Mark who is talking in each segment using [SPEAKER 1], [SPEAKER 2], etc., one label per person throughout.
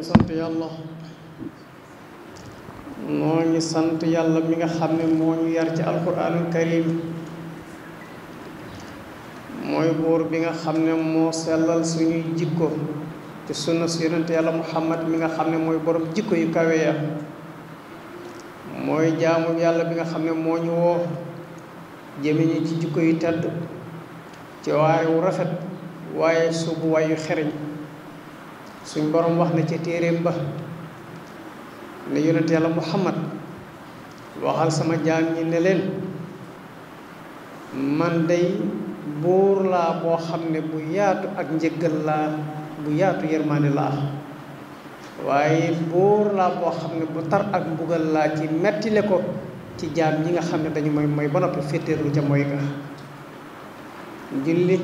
[SPEAKER 1] ngi sant yàlla noo ngi sant yàlla mi nga xam ne moo ñu yar ci alquranul karim mooy buur bi nga xam ne moo sellal suñuy jikko te sunna si yonente yàlla muhammad mi nga xam ne mooy borom jikko yu kawe ya mooy jaamu yàlla bi nga xam ne moo ñu woo jëme ñu ci jikko yu tedd ci waare wu rafet waaye suubu waay yu xereñ suñ borom wax na ca téeréem ba ne yonente yàlla muhammad waxal sama jaam ñi ne leen man day buur laa boo xam ne bu yaatu ak njëggal laa bu yaatu yërmaande laa waaye buur laa boo xam ne bu tar ak mbugal laa ci mettile ko ci jaam ñi nga xam ne dañu mooy ba noppi féeteerlu ca mooy ga julli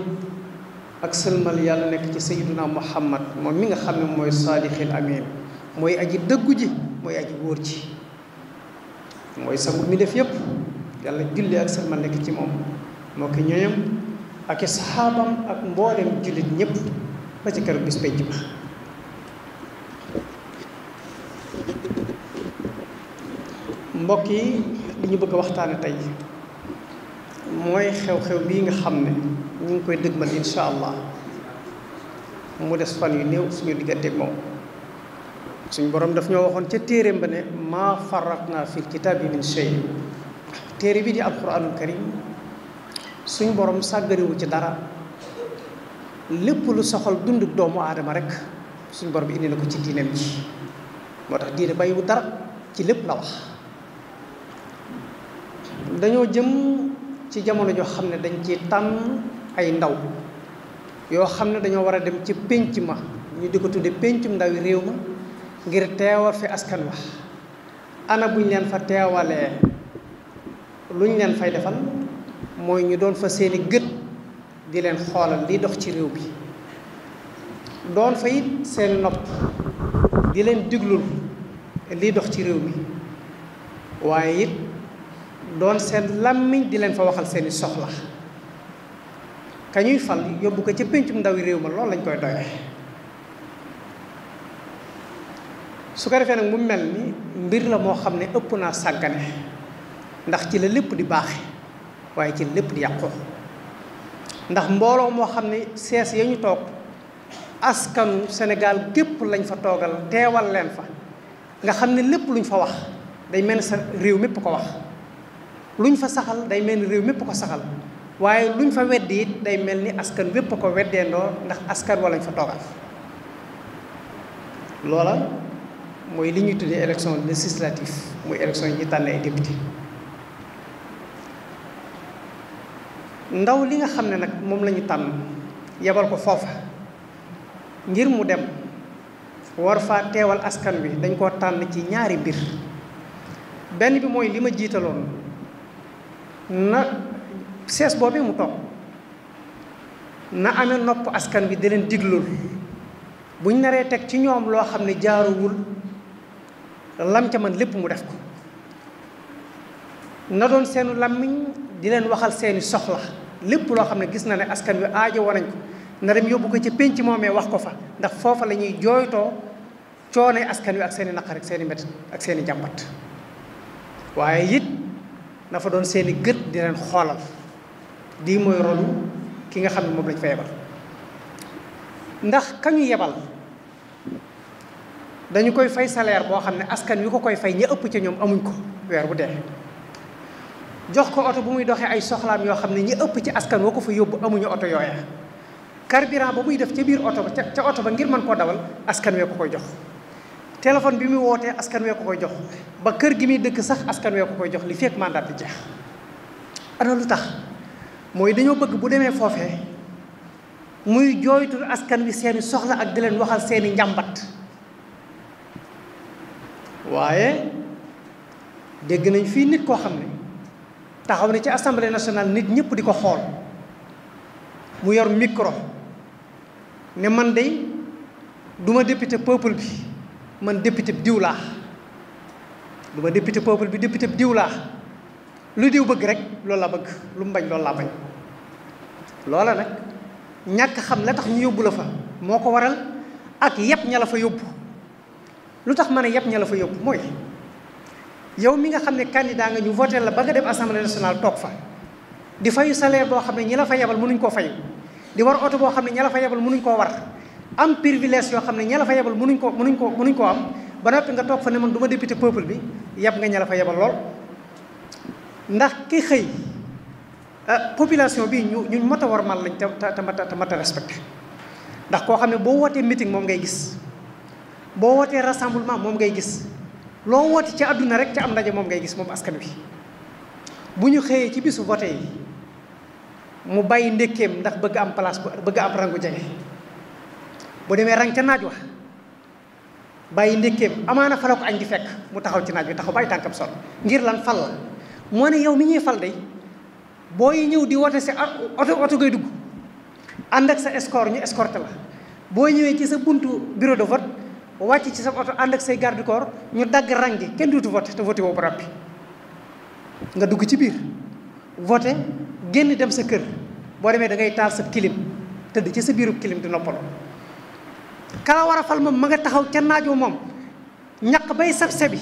[SPEAKER 1] ak sëlmal yàlla nekk ci sayyiduna muhammad moom mi nga xam ne mooy saadixil amin mooy aji dëggu ji mooy aji wóor ji mooy sangu mi def yépp yàlla julli ak sëlmal nekk ci moom moo ko ñoñam ak i saxaabam ak mboolem jullit ñépp ba ci keroog bis penc ba mbokk yi li ñu bëgg a waxtaane tey mooy xew-xew bii nga xam ne ñu ngi koy dëgmal insha allah mu des fan yu néew suñu digganteeg moom suñu borom daf ñoo waxoon ca téeréem ba ne maa farratna fil kitaabi min shay téere bi di alquranul karim suñu borom sàggariwu ci dara lépp lu soxal dunduk doomu aadama rek suñu borom indi na ko ci diineem ji moo tax diine bàyyiwu dara ci lépp la wax dañoo jëm ci jamono joo xam ne dañ ci tànn ay ndaw yoo xam ne dañoo war a dem ci pénc ma ñu di ko tudde péncum ndawi réew ma ngir teewal fi askan wa ana buñ leen fa teewalee luñ leen fay defal mooy ñu doon fa seeni gët di leen xoolal liy dox ci réew bi doon fa it seen nopp di leen diglul liy dox ci réew mi waaye it doon seen làmmiñ di leen fa waxal seeni soxla ka ñuy fal yóbbu ko ca péncum ndawi réew ma loolu lañ koy doyee su ko defee nag mu mel ni mbir la moo xam ne ëpp naa sàggane ndax ci la lépp di baaxe waaye ci la lépp di yàqoo ndax mbooloo moo xam ne sees ya ñu toog askanu Sénégal gépp lañ fa toogal teewal leen fa nga xam ne lépp luñ fa wax day mel ni sa réew mépp ko wax luñ fa saxal day mel ni réew mépp ko saxal waaye luñ fa weddi it day mel ni askan wépp ko weddeendoo ndax askan wa lañ fa toogal loola mooy li ñuy tuddee élection législative muy élection yi ñu tànn ay député ndaw li nga xam ne nag moom la ñu tànn yebal ko foofa ngir mu dem war faa teewal askan wi dañ koo tànn ci ñaari mbir benn bi mooy li ma jiitaloon na sees boobu mu toog na amee nopp askan wi di leen diglul buñ naree teg ci ñoom loo xam ne jaaruwul lam ca man lépp mu def ko na doon seenu làmmiñ di leen waxal seeni soxla lépp loo xam ne gis na ne askan wi aajo war nañ ko na dem yóbbu ko ci pénc moomee wax ko fa ndax foofa la ñuy jooytoo coone askan wi ak seeni naqar ak seeni métit ak seeni jàmbat waaye it na fa doon seeni gët di leen xoolal di mooy rolu ki nga xam ne moom lañ fa yebal ndax kañu yebal dañu koy fay salaire boo xam ne askan wi ko koy fay ña ëpp ca ñoom amuñ ko weer bu dee jox ko oto bu muy doxee ay soxlaam yoo xam ne ñi ëpp ci askan woo ko fa yóbbu amuñu oto yooya carburant ba muy def ca biir oto ba ca oto ba ngir mën koo dawal askan wee ko koy jox téléphone bi muy wootee askan wee ko koy jox ba kër gi muy dëkk sax askan wee ko koy jox li fekk mandat bi jeex ana lu tax mooy dañoo bëgg bu demee foofee muy jooytu askan wi seeni soxla ak di leen waxal seeni njàmbat waaye dégg nañ fii nit koo xam ne taxaw ne ci assemblée nationale nit ñëpp di ko xool mu yor micro ne man de duma député peuple bi man député diw laa duma député peuple bi député diw laa lu diw bëgg rek loolu la bëgg lu mu bañ loolu laa bañ loola nag ñàkk xam la tax ñu yóbbu la fa moo ko waral ak yépp ña la fa yóbbu lu tax ma ne yëpp ña la fa yóbbu mooy yow mi nga xam ne candidat nga ñu voté la ba nga dem assemblée nationale toog fa di fayu salaire boo xam ne ñi la fa yebal mënuñ koo fayu di war oto boo xam ne ña la fa yebal mënuñ koo war am privilège yoo xam ne ña la fa yebal mënuñ koo am ba noppi nga toog fa ne man du ma député peuple bi yeb nga ña la fa yebal lool. ndax ki xëy population bi ñu mat a warmal lañ te mat a respecté ndax koo xam ne boo wootee meeting moom ngay gis boo wootee rassemblement moom ngay gis loo woote ci àdduna rek ca am ndaje moom ngay gis moom askan wi. bu ñu xëyee ci bisu voté yi mu bàyyi ndékkeem ndax bëgg am place bëgg am rangu jege bu demee rang ca naaj wa bàyyi ndékkeem amaana fa la ko añ di fekk mu taxaw ci naaj wi taxaw bàyyi tànkam sol ngir lan fal la moo ne yow mi ñuy fal day booy ñëw di wote si oto ngay dugg ànd ak sa escort ñu escorté la boo ñëwee ci sa buntu bureau de vote wàcc ci sa oto ànd ak say garde corps ñu dagg rang gi kenn duutu vote te voté woo ba rappi nga dugg ci biir voté génn dem sa kër boo demee da ngay taal sa kilim tëdd ci sa biiru kilim di noppaloo kala war a fal moom ma nga taxaw ca naaj wa moom ñaq bay sab-sabi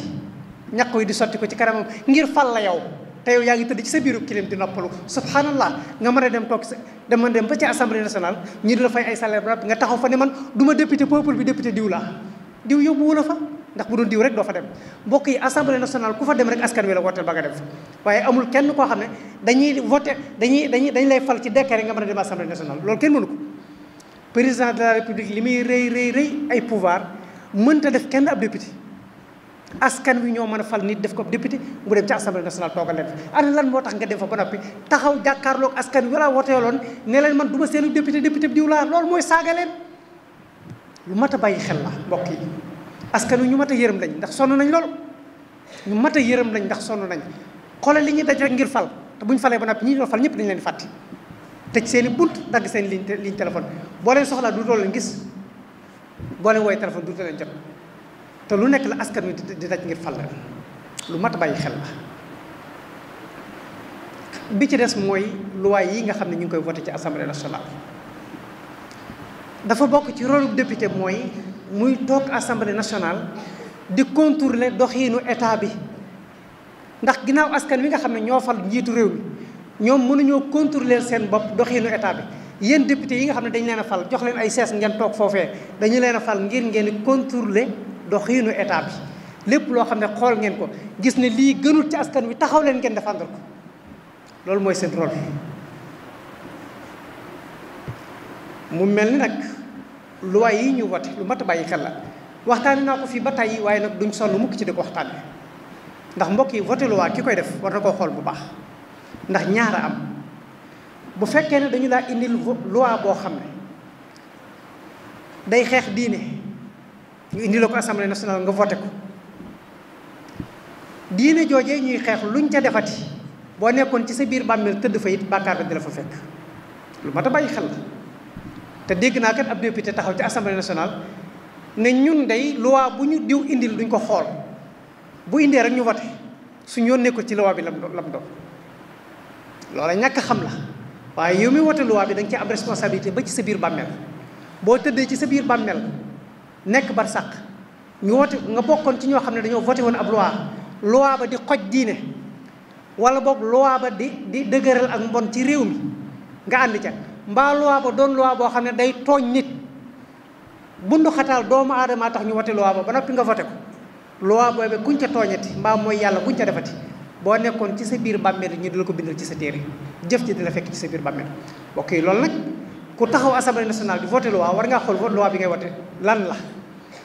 [SPEAKER 1] ñaq yi di sotti ko ci kanamam ngir fal la yow te yow yaa ngi tëdd ci sa biiru kilim di noppalu subhanallah nga mën a dem toog dem ba ci assemblée nationale ñi di la fay ay salaire ba nga taxaw fa ne man du ma député peuple bi député diw laa diw yóbbuwu la fa ndax bu doon diw rek doo fa dem mbokk yi assemblée nationale ku fa dem rek askan wi la wooteel ba nga dem fa waaye amul kenn koo xam ne dañuy voté dañ lay fal ci décret nga mën a dem assemblée nationale loolu kenn mënu ko président de la république li muy rëy ay pouvoir mënta def kenn ab député askan wi ñoo mën a fal nit def ko ab député mu dem ci assemblée nationale toogal leen fa ana lan moo tax nga dem fa ba noppi taxaw jàkkaarloog askan wi wala woteeloon ne leen man du ma seenu député diw laa loolu mooy saaga leen lu mat a bàyyi xel la mbokk yi askan wi ñu mat a yërëm lañ ndax sonn nañ lool ñu mat a yërëm lañ ndax sonn nañ xoolal li ñuy daj rek ngir fal te bu ñu falee ba noppi ñi doon fal ñëpp dañu leen fàtte tëj seen i bunt dagg seen ligne téléphone boo leen soxlaa du doon leen gis boo leen woowee téléphone du leen jot te lu nekk la askan wi di daj ngir fal la lu mat a bàyyi xel la. bi ci des mooy loi yi nga xam ne ñu ngi koy voté ci assemblée nationale dafa bokk ci rôle député mooy muy toog assemblée nationale di contrôler doxiinu état bi ndax ginnaaw askan wi nga xam ne ñoo fal njiitu réew mi ñoom mënuñoo contrôler seen bopp doxiinu état bi yéen député yi nga xam ne dañ leen a fal jox leen ay sees ngeen toog foofee dañu leen a fal ngir ngeen di contrôler doxiinu état bi lépp loo xam ne xool ngeen ko gis ne lii gënul ci askan wi taxaw leen ngeen défendre ko loolu mooy seen rôle. mu mel ni nag loi yi ñu voté lu mat a bàyyi xel la waxtaane naa ko fii ba tey waaye nag duñ sonn mukk ci di ko waxtaane ndax mbokk yi voté loi ki koy def war na koo xool bu baax ndax ñaara am bu fekkee ne dañu laa indil loi boo xam ne day xeex diine ñu indi la ko assemblée nationale nga voté ko diine joojee ñuy xeex luñ ca defati boo nekkoon ci sa biir bàmmeel tëdd fa it bàkkaar ba di la fa fekk lu mat a bàyyi xel la te dégg naa kat ab député taxaw ci assemblée nationale ne ñun day loi bu ñu diw indil duñ ko xool bu indee rek ñu voté suñ yoon nekkul ci loi bi lam doon loola ñàkk xam la waaye yow mi voté loi bi da nga ci am responsabilité ba ci sa biir bàmmeel boo tëddee ci sa biir bàmmeel nekk bar sàq ñu voté nga bokkoon ci ñoo xam ne dañoo voté woon ab loi ba di xoj diine wala boog loi ba di dëgëral ak mbon ci réew mi nga ànd ca mbaa loi ba doon loi boo xam ne day tooñ nit bundu xataal doomu aadama tax ñu voté loi ba noppi nga voté ko loi boobu kuñ ca tooñati mbaa mooy yàlla kuñ ca defati boo nekkoon ci sa biir bàmmeel ñu di la ko bindal ci sa téere jëf ji di la fekk ci sa biir bàmmeel ok loolu nag ku taxaw assemblée nationale di voté loi war ngaa xool loi bi ngay voté lan la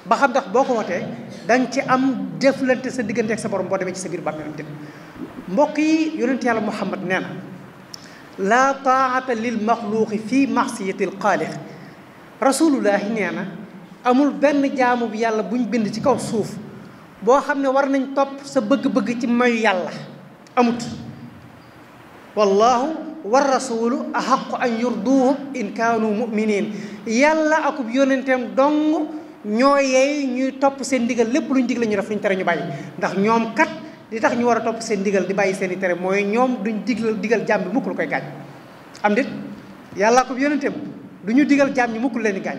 [SPEAKER 1] ba xam ndax boo ko votee danga ci am jëflante sa diggante ak sa borom boo demee ci sa biir bàmmeel am mbokk yi yonent yàlla Muhammad nee na laa taata lil maxluuqi fii maxsiyatil xaaliq rasulullahi nee na amul benn jaamu bi yàlla buñ bind ci kaw suuf boo xam ne war nañ topp sa bëgg-bëgg ci mayu yàlla amut wallahu wa rasulu ahaqu an yurduhu in kaanu muminin yàlla akub yonenteem dong ñoo yeey ñuy topp seen ndigal lépp luñ digle ñu def luñ tere ñu bàyyi ndax ñoom kat li tax ñu war a topp seen ndigal di bàyyi seen i tere mooy ñoom duñ digal jaam bi mukk lu koy gaañ am dit yàlla akub yonenteem du ñu digal jaam ñi mukk leen di gaañ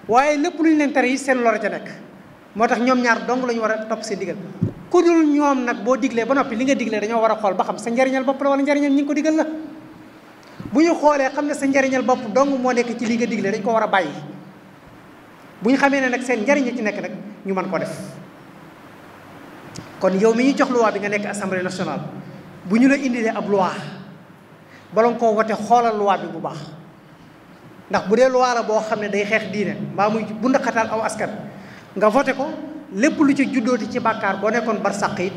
[SPEAKER 1] waaye lépp luñ leen tere yi seen lor ca nekk moo tax ñoom ñaar dong la ñu war a topp seen digal ku dul ñoom nag boo diglee ba noppi li nga diglee dañoo war a xool ba xam sa njariñal bopp la wala njariñal ñi ngi ko digal la bu ñu xoolee xam ne sa njariñal bopp dong moo nekk ci li nga diglee dañ ko war a bàyyi bu ñu xamee ne nag seen njariñ ci nekk nag ñu mën ko def kon yow mi ñu jox loi bi nga nekk assemblée nationale bu ñu la indilee ab loi bala nga koo wote xoolal loi bi bu baax ndax bu dee loi la boo xam ne day xeex diine mbaa muy bu ndaqataal aw askan nga voté ko lépp lu ci juddooti ci bàkkaar boo nekkoon bar sàq it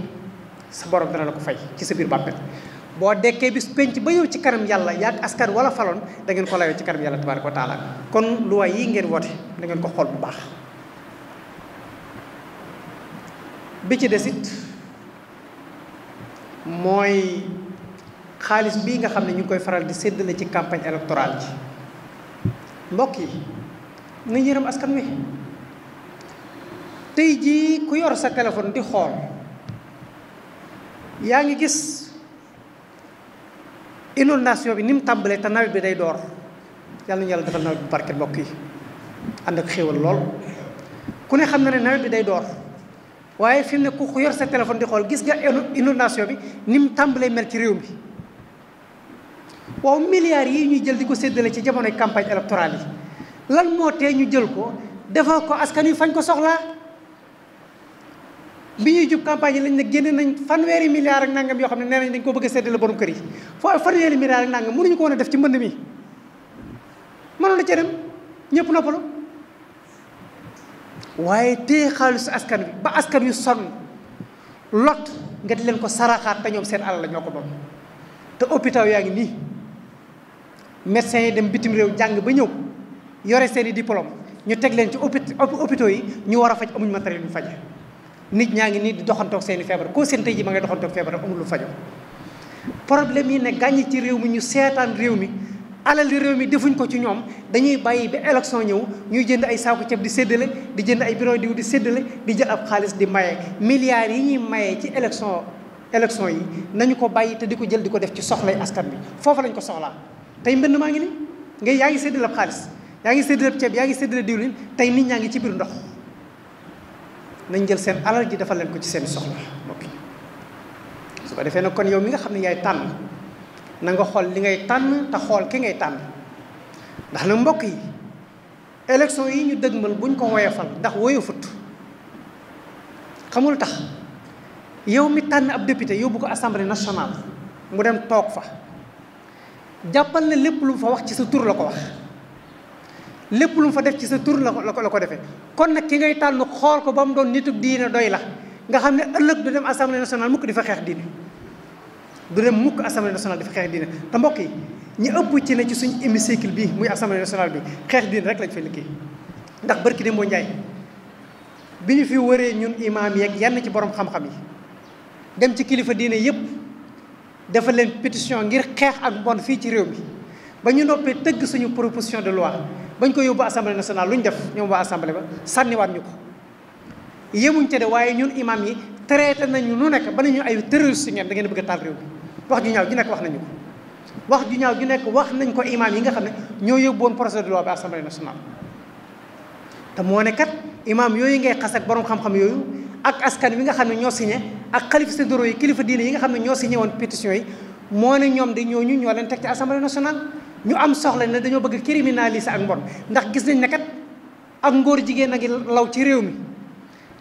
[SPEAKER 1] sa borom dana la ko fay ci sa biir bàmmeel boo dekkee bis penc ba yow ci kanam yàlla yaag askan wala faloon da ngeen ko layoo ci kanam yàlla tabaaraka wa taala kon loi yi ngeen voté da ngeen ko xool bu baax bi ci desit mooy xaalis bii nga xam ne ñu ngi koy faral di séddale ci campagne électorale ji mbokk yi na yërëm askan wi tey jii ku yor sa téléphone di xool yaa ngi gis inondation bi ni mu tàmbalee te nawet bi day door yàlla na yàlla defal nawet bu barkeel mbokk yi ànd ak xéewal lool ku ne xam na ne nawet bi day door waaye fi mu ne ku yor sa téléphone di xool gis nga inondation bi ni mu tàmbalee mel ci réew mi waaw milliards yi ñuy jël di ko séddale ci jamonoy campagne électorale yi lan moo tee ñu jël ko defal ko askan wi fañ ko soxlaa bi ñuy jub campagne yi lañ ne génne nañ fanweeri milliards ak nangam yoo xam ne nee nañ dañ ko bëgg a séddale borom kër yi foo fanweeri milliards ak nangam mënuñu ko woon a def ci mbënd mi mënoon na cee dem ñëpp noppalu waaye téye xaalisu askan wi ba askan wi sonn lot nga di leen ko saraxaat te ñoom seen alal la ñoo ko moom te hôpital yaa ngi nii médecins yi dem bitim réew jàng ba ñëw yore seen i diplôme ñu teg leen ci hôpitaux yi ñu war a faj amuñ matériel yu faje nit ñaa ngi nii di doxantoog seen i feebar koo seen tey ji ma ngay doxantoog feebar amul lu fajo problème yi ne gàññi ci réew mi ñu seetaan réew mi alal di réew mi defuñ ko ci ñoom dañuy bàyyi ba élection ñëw ñuy jënd ay saaku ceeb di séddale di jënd ay bureau diw di séddale di jël ab xaalis di maye milliards yi ñuy maye ci élection yi nañu ko bàyyi te di ko jël di ko def ci soxlay askan bi foofu lañ ko soxlaa tey mbënd maa ngi ni ngay yaa ngi séddale ab xaalis yaa ngi séddale ab ceeb yaa ngi séddale diwlin tey nit ñaa ngi ci biir ndox nañ jël seen alal ji defal leen ko ci seen soxla mbokk yi su ko defee nag kon yow mi nga xam ne yaay tànn na nga xool li ngay tànn te xool ki ngay tànn ndax nag mbokk yi élection yi ñu dëgmal buñ ko woyofal ndax woyofut xamul tax yow mi tànn ab député yóbbu ko assemblée nationale mu dem toog fa jàppal ne lépp lu mu fa wax ci sa tur la ko wax lépp lu mu fa def ci sa tur la ko defee kon nag ki ngay tànn xool ko ba mu doon nitug diine doy la nga xam ne ëllëg du dem assemblée nationale mukk di fa xeex diine du dem mukk assemblée nationale di fa xeex diine te mbokk yi ñi ëpp ci ne ci suñu hémicycle bi muy assemblée nationale bi xeex diine rek lañ fay liggéey ndax barki dem boo njaay bi ñu fi wëree ñun imaam yeeg yenn ci borom xam-xam yi dem ci kilifa diine yépp dafa leen pétition ngir xeex ak mbon fii ci réew mi ba ñu noppee tëgg suñu proposition de loi bañ ko yóbbu assemblée nationale lu ñu def ñoom waa assemblée ba sànniwaat ñu ko yemuñ te de waaye ñun imam yi traité nañu nu nekk ba nañu ay terroriste ngeen da ngeen bëgg a taal réew mi wax ju ñaaw ju nekk wax nañu ko wax ju ñaaw ju nekk wax nañ ko imam yi nga xam ne ñoo yóbbuwoon projet de loi bi assemblée nationale te moo ne kat imam yooyu ngay xas ak borom xam-xam yooyu ak askan wi nga xam ne ñoo signé ak xalifa généraux yi kilifa diine yi nga xam ne ñoo signé woon pétition yi moo ne ñoom de ñooñu ñoo leen teg ci assemblée nationale ñu am soxla ne dañoo bëgg criminaliser ak mbon ndax gis nañ ne kat ak ngóor jigéen a ngi law ci réew mi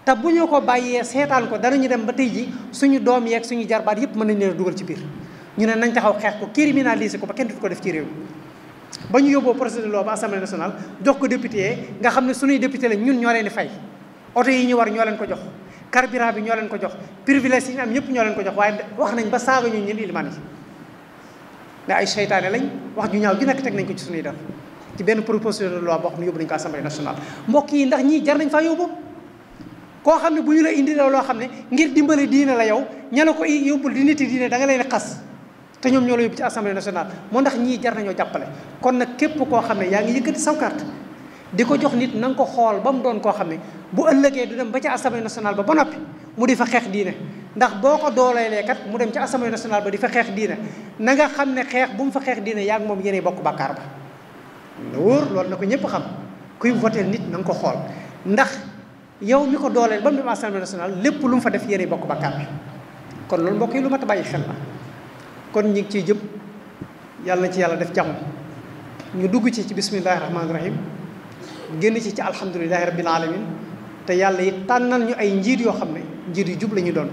[SPEAKER 1] te bu ñu ko bàyyee seetaan ko danañu dem ba tey ji suñu doom yeeg suñu jarbaat yépp mën nañ leen dugal ci biir ñu ne nañ taxaw xeex ko criminaliser ko ba kenn du ko def ci réew mi ba ñu yóbboo projet de loi ba assemblée nationale jox ko député nga xam ne suñuy député la ñun ñoo leen di fay oto yi ñu war ñoo leen ko jox carburant bi ñoo leen ko jox privilège yi ñu am yëpp ñoo leen ko jox waaye wax nañ ba saaga ñu ñun ilimaan yi ne ay seytaane lañ wax ju ñaaw ju nekk teg nañ ko ci suñuy def ci benn proposition de loi boo xam ne yóbbu nañ ko assemblée nationale mbokk yi ndax ñii jar nañ faa yóbbu koo xam ne bu ñu la indi loo xam ne ngir dimbale diine la yow ña la ko yóbbul di niti diine da nga leen xas te ñoom ñoo la yóbbu ci assemblée nationale moo ndax ñii jar nañoo jàppale kon nag képp koo xam ne yaa ngi yëkkati saw carte di ko jox nit na nga ko xool ba mu doon koo xam ne bu ëllëgee du dem ba ci assemblée nationale ba noppi mu di fa xeex diine ndax boo ko dooleelee kat mu dem ci assemblée nationale ba di fa xeex diine na nga xam ne xeex bu mu fa xeex diine yaa ngi moom yéenay bokk bàkkaar ba la wóor loolu na ko ñëpp xam kuy voté nit na nga ko xool ndax yow mi ko dooleel ba mu dem assemblée nationale lépp lu mu fa def yéene bokk bakkaar bi kon loolu mbokk yi lu mat a bàyyi xel la kon ñu ngi ciy jëm yàlla na ci yàlla def jàmm ñu dugg ci bismillahi rahmaani rahim génn ci alhamdulilahi rabbil alamin te yàlla yi tànnal ñu ay njiit yoo xam ne njiit yu jub la ñu doon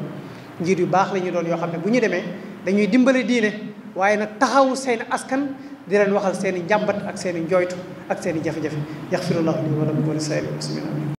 [SPEAKER 1] njiit yu baax la ñu doon yoo xam ne bu ñu demee dañuy dimbale diine waaye nag taxawu seen askan di leen waxal seen i njàmbat ak seen i njooytu ak seen i jafe-jafe yaxfirullahu li wa lakum wa li saa'iril muslimin